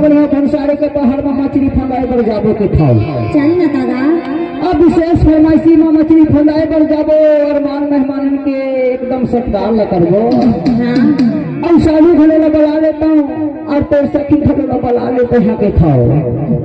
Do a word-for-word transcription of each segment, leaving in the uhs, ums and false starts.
बढ़िया भंसारे के पहाड़ में मछली फंदाए बर जाबो के थाव। चल न दादा। अब विशेष फरमाइशी में मछली फंदाए बर जाबो, अउ मान मेहमानन के एकदम सत्कार ल करबो। हाँ। अउ सालू घलो ल बला लेथंव, अउ तोर सखी घलो ल बला लेथंव के थाव।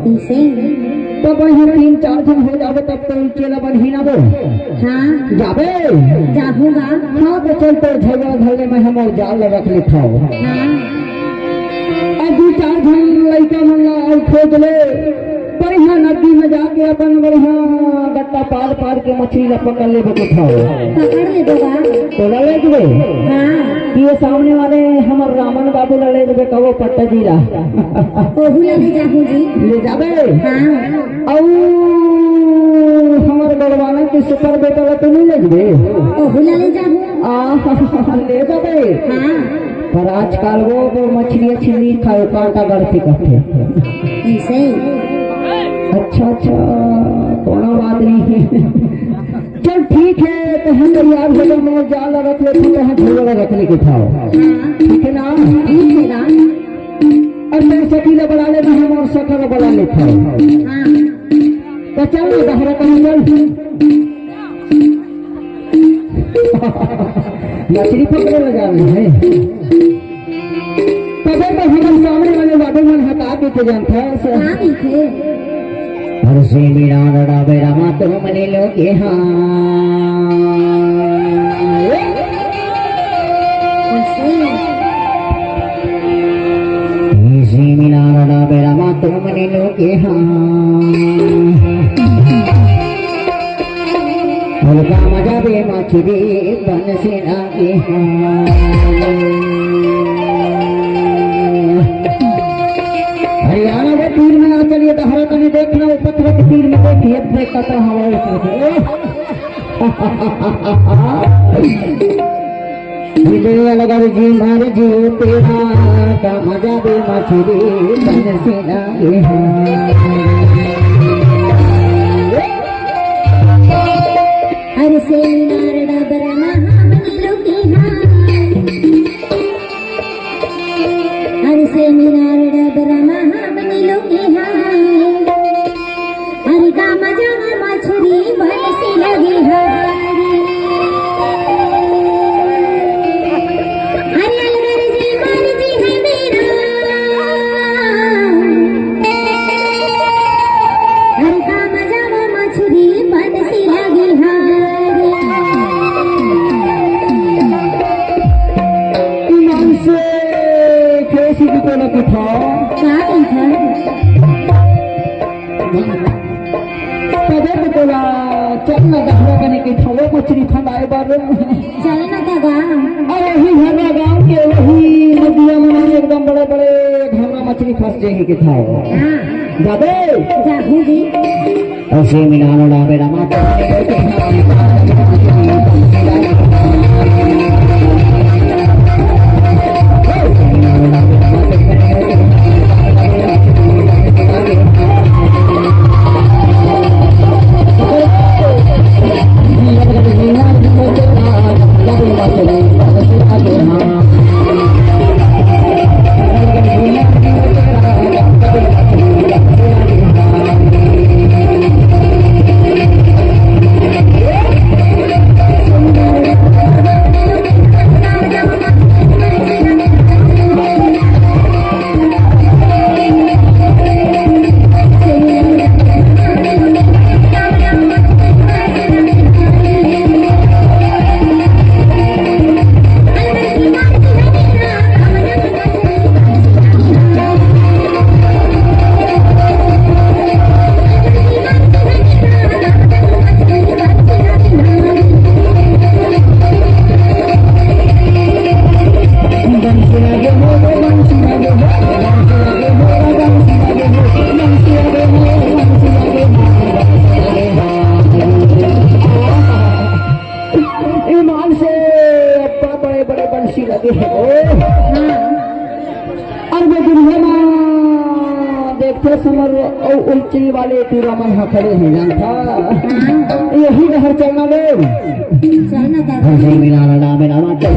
इसे? तब वही तीन चार झन हो जाबो, तब तो चेला बनही ना बो। हाँ। जाबे? जाहूँ गा। हाँ, तो चल, तोर झगड़ा धरले में हमर जाल ल रख लेथंव। हाँ। अउ दू चार झन लइका मन ला अउ खोज ले, बढ़िया नदी में जाके अपन बढ़िया गट्टा पार पार के मछली ला पकड़ लेबे के थाव। पकड़ लेबो गा। तोला ले जबे? हाँ। कि ये सामने वाले हमर रामन बाबू ला ले जबे, कहो पट्टा जी ला। ओहू ला ले जाहूँ जी। ले जाबे? हाँ। अउ हमर बड़वाना के सुपर बेटा ला तो नइ ले जबे? ओहू ला ले जाहूँ। आ, ले जाबे। हाँ। पर आजकल वो, वो मछली अच्छी नइ खाय, कांटा गड़थे कहथे। ऐसे ही। अच्छा, अच्छा, कोनो बात नहीं। चल ठीक हे, तो हम तैयार हो गए, मैं जाल रख लेथंव, तो हम झोला रख लेके थाव। हाँ। ठीक हे ना? ठीक हे ना? अउ तोर सखी ला बला लेना, हमर सखा ला बला लेथंव। हाँ। तो चल ना, बहरा कहीं चल। मछली पकड़े ला जाना हे। तबे तो हमर सामने वाले बाबू मन हटा के के जानता है से। हाँ, ठीक है। हर से मिला रड़ा बेरा मा तो मने लो के हाँ। ऐसे। इसी मिला रड़ा बेरा मा तो मने लो के हाँ। अउ का मजा बे मछरी बनसी लागे हाँ। हरियाणा के तीर में ना चलिए, तो हरा तने देखना, वो पत्थर के तीर में देखिए, देखता तो हवा उठा के। ये दुनिया लगा रे जी मारे जी तेरा, का मजा बे मछरी बनसी लागे हाँ। हर से मीनार डबरा मा हमनी लोग के हाँ। हर से मीनार डबरा मा हमनी लोग के हाँ। हर का मजा मा मछरी बनसी लागे हाँ। हर अलगर जी मार जी है मेरा। हर का मजा मा मछरी बनसी लागे हाँ। ईमान से कैसी दुकान की था? का की था? तबे तो तोला चल ना दहरा कने के थोड़े मछरी फंदाए बर। चल ना दादा। अरे ही हरा गांव के वही नदिया में एकदम बड़े बड़े घाघरा मछरी फंस जाही के था। हाँ। जाबे? जाहूँ जी। ऐसे मिला लो ना बेरा मा। ईमान से अब्बड़ बड़े बड़े बंसी लगे हे। अउ वो दुनिया मा देखते समय अउ उलची वाले टूरा मन ह खड़े हे, जानता? यही डहर चलना लो। चलना दादा। हंसी मिला ला, मेरा माता।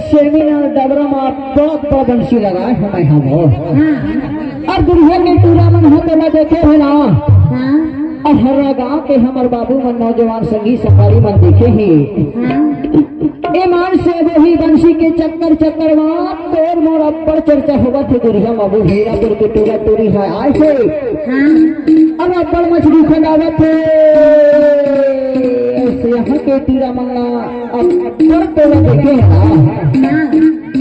सेमी ना डबरा मा बहुत बड़ा बंसी लगाए हो मैं हम हो। हाँ। अउ दुरिहा के टूरा मन ह तेला देखे हे ना। हाँ। अउ हर गांव के हमर बाबू मन नौजवान संगी संगवारी मन देखे हे। हाँ। ए मान से वही बंसी के चक्कर चक्कर मा तोर मोर अब्बड़ चर्चा होवत हे दुरिहा मा वो हीरापुर के टूरा टूरी ह आए हे। हाँ। अउ अब्बड़ मछरी खंडावत हे। अइसे यहाँ के टूरा मन ला अब्बड़ तोला देखे हे ना। हाँ।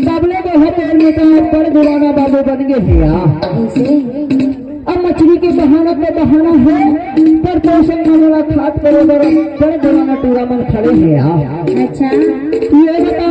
तबले के हथेर में तो अब्बड़ दुराना बाबू बन गे हे या। अइसे? अब मछरी के बहाना तो बहाना हे, पर पोषण वाला खाद करे बर अब्बड़ दुराना टूरा मन खड़े हे या। अच्छा। ये बता